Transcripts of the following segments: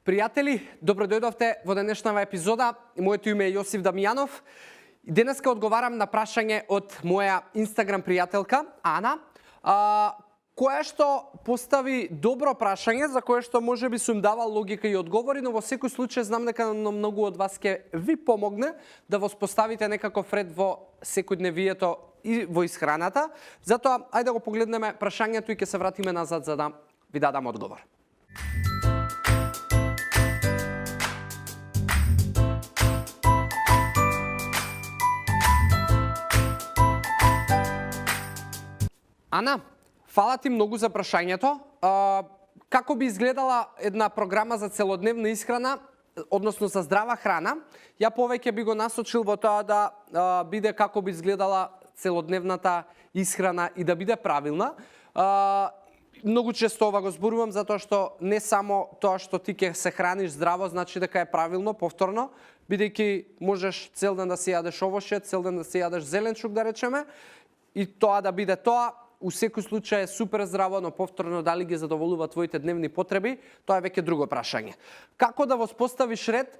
Пријатели, добро дојдовте во денешнава епизода. Моето име е Јосиф Дамјанов. Денеска одговарам на прашање од моја Инстаграм пријателка Ана, која што постави добро прашање за кое што можеби сум давал логика и одговори, но во секој случај знам дека на многу од вас ќе ви помогне да воспоставите некаков ред во секојдневието и во исхраната. Затоа, ајде да го погледнеме прашањето и ќе се вратиме назад за да ви дадам одговор. Ана, фала ти многу за прашањето. Како би изгледала една програма за целодневна исхрана, односно за здрава храна? Ја повеќе би го насочил во тоа да биде како би изгледала целодневната исхрана и да биде правилна. Многу често ова го зборувам затоа што не само тоа што ти ќе се храниш здраво значи дека е правилно, повторно, бидејќи можеш цел ден да си јадеш овошје, цел ден да си јадеш зеленчук, да речеме, и тоа да биде тоа. У секој случај е супер здраво, но повторно дали ги задоволува твоите дневни потреби, тоа е веќе друго прашање. Како да воспоставиш ред?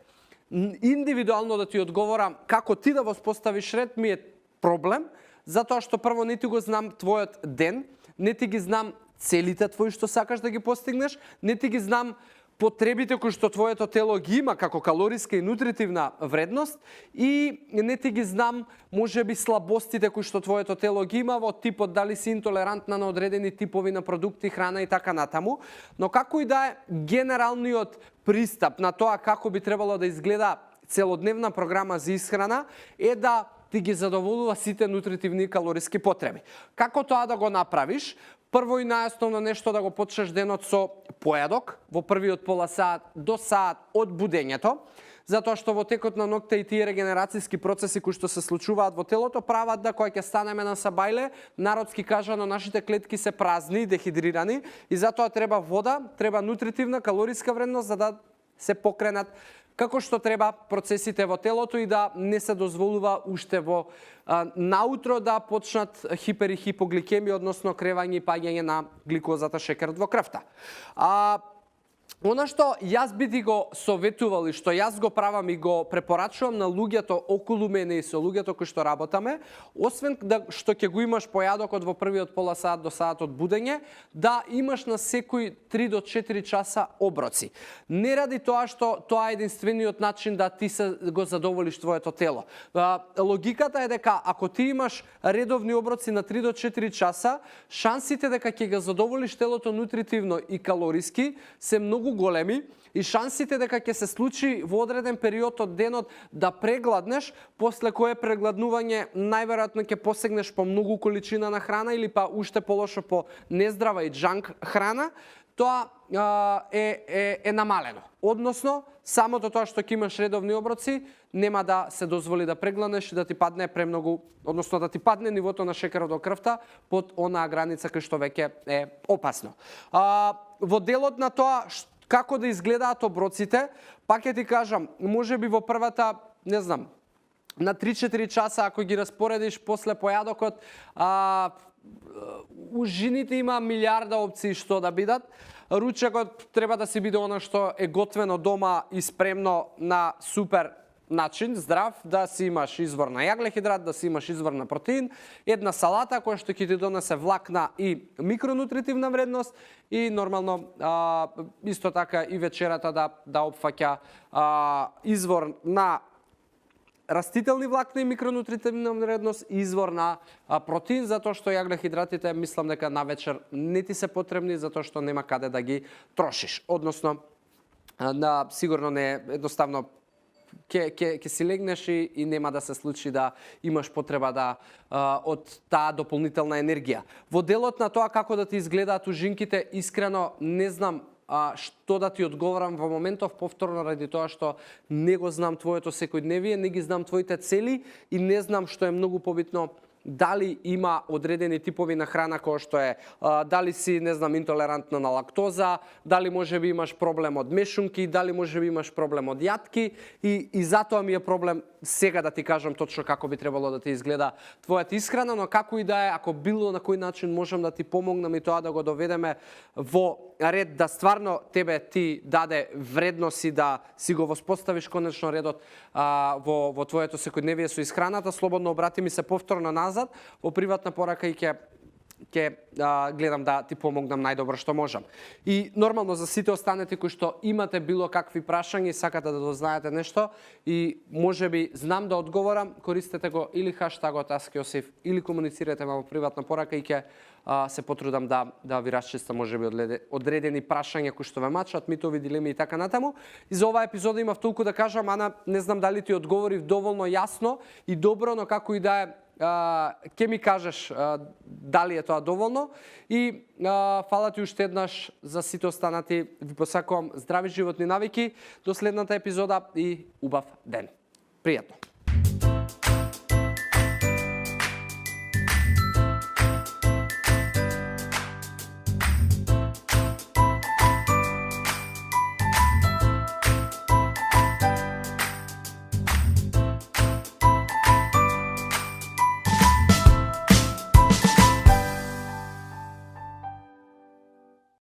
Индивидуално да ти одговорам како ти да воспоставиш ред ми е проблем, затоа што прво не ти го знам твојот ден, не ти ги знам целите твои што сакаш да ги постигнеш, не ти ги знам потребите кои што твоето тело ги има како калориска и нутритивна вредност и не ти ги знам можеби слабостите кои што твоето тело ги има во типот дали си интолерантна на одредени типови на продукти, храна и така натаму, но како и да е генералниот пристап на тоа како би требало да изгледа целодневна програма за исхрана е да ти ги задоволува сите нутритивни и калориски потреби. Како тоа да го направиш? Прво и најосновно нешто да го почнеш денот со појадок во првиот пола сат до саат од будењето, затоа што во текот на ноќта и тие регенерацијски процеси кои што се случуваат во телото прават да кога ќе станеме на сабајле, народски кажано нашите клетки се празни и дехидрирани и затоа треба вода, треба нутритивна калориска вредност за да се покренат како што треба процесите во телото и да не се дозволува уште во наутро да почнат хипер и хипогликемија, односно кревање и паѓање на гликозата, шекерот во крвта. Она што јас би ти го советувал и што јас го правам и го препорачувам на луѓето околу мене и со луѓето кои што работаме, освен што ќе го имаш појадокот во првиот пола сат до саат од будење, да имаш на секој 3 до 4 часа оброци. Не ради тоа што тоа е единствениот начин да ти се го задоволиш твоето тело. Логиката е дека ако ти имаш редовни оброци на 3 до 4 часа, шансите дека ќе го задоволиш телото нутритивно и калориски се многу големи и шансите дека ќе се случи во одреден период од денот да прегладнеш, после кое прегладнување најверојатно ќе посегнеш по многу количина на храна или па уште полошо по нездрава и джанк храна, тоа е намалено. Односно, самото тоа што ќе имаш редовни оброци, нема да се дозволи да прегладнеш и да ти падне премногу, односно да ти падне нивото на шекерот во крвта под онаа граница кој што веќе е опасно. Во делот на тоа како да изгледаат оброците, пак ќе ти кажам, можеби во првата, не знам, на 3-4 часа ако ги распоредиш после појадокот, у жените има милиарда опции што да бидат. Ручекот треба да си биде она што е готвено дома и спремно на супер начин, здрав, да си имаш извор на јаглехидрат, да си имаш извор на протеин, една салата која што ќе ти донесе влакна и микронутритивна вредност и нормално исто така и вечерата да опфаќа извор на растителни влакна и микронутритивна вредност и извор на протеин, затоа што јаглехидратите мислам дека навечер не ти се потребни затоа што нема каде да ги трошиш. Односно, сигурно не едноставно ќе си легнеш и нема да се случи да имаш потреба од таа дополнителна енергија. Во делот на тоа како да ти изгледаат ужинките, искрено не знам што да ти одговорам во моментов, повторно ради тоа што не го знам твоето секојдневие, не ги знам твоите цели и не знам што е многу побитно дали има одредени типови на храна која што е, дали си, не знам, интолерантна на лактоза, дали можеби имаш проблем од мешунки, дали можеби имаш проблем од јатки и затоа ми е проблем сега да ти кажам точно како би требало да ти изгледа твојата исхрана, но како и да е, ако било на кој начин можам да ти помогнам и тоа да го доведеме во ред да стварно тебе ти даде вредност и да си го воспоставиш конечно редот во твоето секојдневие со исхраната, слободно обрати ми се повторно назад во приватна порака и ќе гледам да ти помогнам најдобро што можам. И нормално за сите останете кои што имате било какви прашања и сакате да дознаете нешто и можеби знам да одговорам, користете го или хаштагот #AskJosif или комуницирате ме во приватна порака и ќе се потрудам да ви расчистам можеби одредени прашања кои што ве мачат, митови, дилеми и така натаму. И за оваа епизода имав толку да кажам, Ана, не знам дали ти одговорив доволно јасно и добро, но како и да е, ќе ми кажеш дали е тоа доволно. И фала ти уште еднаш за сите останати. Ви посакувам здрави животни навики до следната епизода и убав ден. Пријатно.